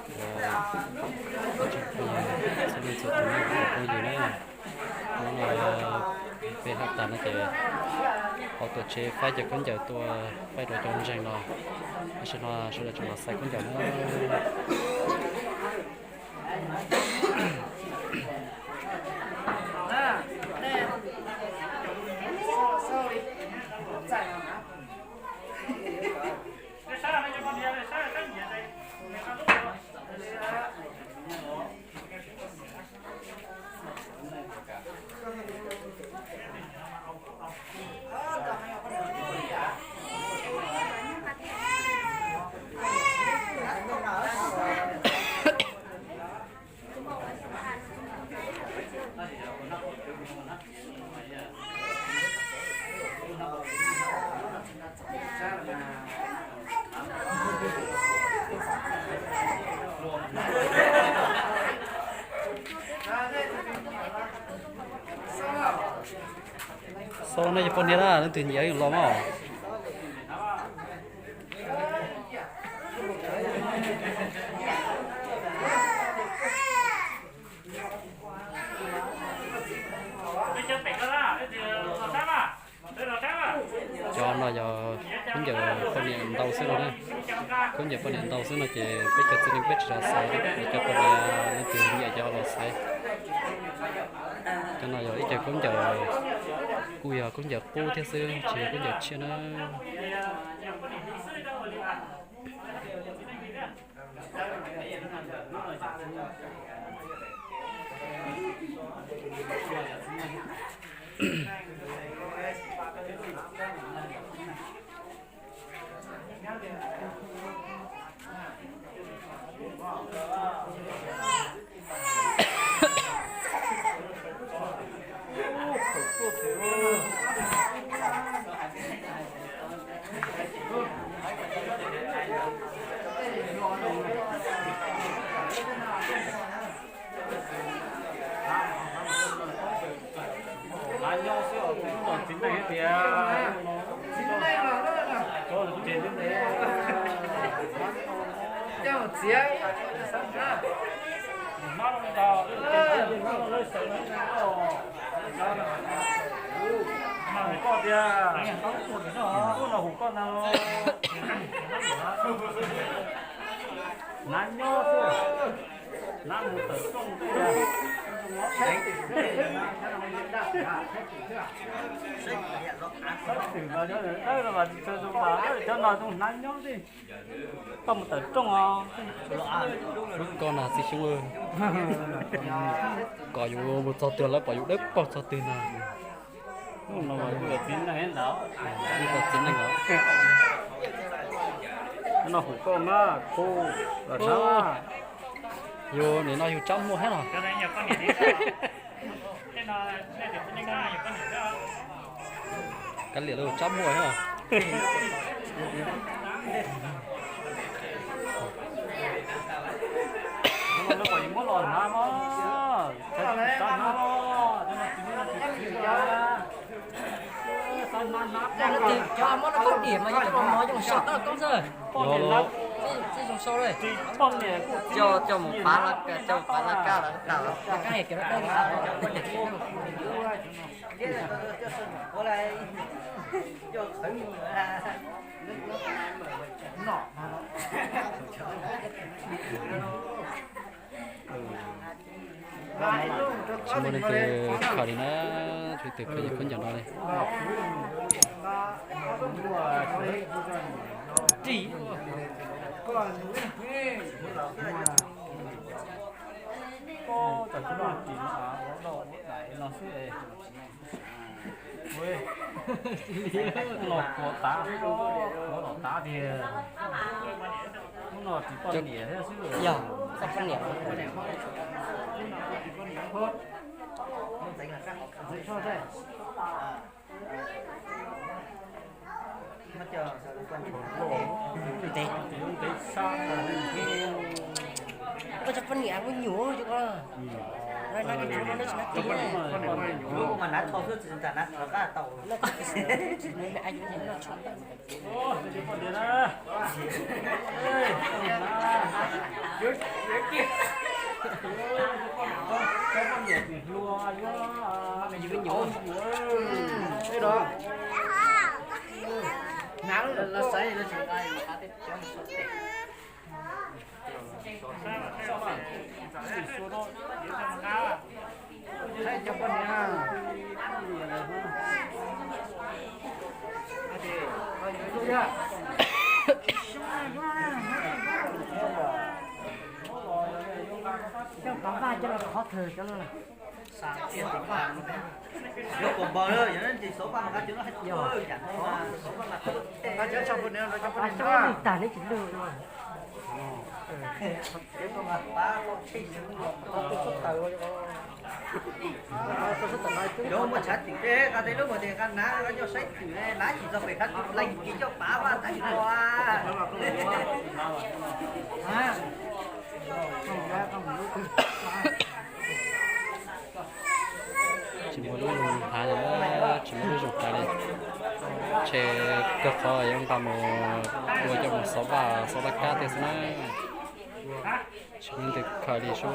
Txhua leej txhua tus phooj ywg na, hnub no peb haj tas no ces hauv tuam tsev faib cov khaub ncaws tuaj faib rau cov ntseeg no, tam sim no sawv daws tseem los xaiv khaub ncaws na. Xau, nej cov poj niam na, leej twg nyiam los mas. Cov no yog khaub ncaws poj niam ntau xwb no na. Khaub ncaws poj niam ntau xwb no ces peb cov txiv neej peb tsis los xaiv, cov poj niam leej twg nyiam cov los xaiv. Cov no yog ib co khaub ncaws, kuj yog khaub ncaws qub thiab xwb, tsis yog khaub ncaws tshiab na. Hnav nyob xwb os, txiv neej tias. Txiv neej los, txiv neej, txiv neej, hnav los tau, hnav los tau, hnav los tau tias, kuv los hu koj ntag los. Hnav nyob xwb, hnav mus tawm rooj tej. Saib twm mas cov dawb los mas tsis tshua zoo mas cov no zoo hnav nyob xwb. Koj mus tawm rooj os. Lub koj na txiv xyoob, kom yus mus txog twg lawv pom yus dawb paug txog twg na. Hnub no mas kuj yog txiv neej ntag, kuj yog txiv neej os. No hu koj mas kuv los txog. Yus nim no yus tsab muag thiab los. Kav liam lawv tsab muag thiab. Cov muab no koj diam mas yog cov mov zoo so koj xwb. Coj mus pav, coj mus pav laj kab lawm. Tsis muaj leej twg khaws li na, tsis leej twg khaws cov khaub ncaws no li. Los kuav tav, kuav los tav tiag. Hnub no tsis poj niam thiab xwb. Yog, tsis poj niam. Ntev. Koj tsis poj niam kuj nyuaj, Coj pov vaj coj los qhov thawj cov no. Yuav pov npaws lawm, yog ntsis xov vaj mas qab cov no hais tias, qab cov tshaj pub nws, qab cov tshaj pub nws tag neb tsis lwj no. Cov muaj tshav twm tej qab tej lub mas tias qab nav qab coj saib twm nav tsis txog pem qab twm leej ces coj pav vaj tag ua. Tsis muaj lub hav, tsis muaj lub zoo tas li. Ntshe kawg qhov yuav nqa mus ua coj mus xov vaj xov vaj kab thiab xwb na. Tsis muaj leej twg khaws li sub.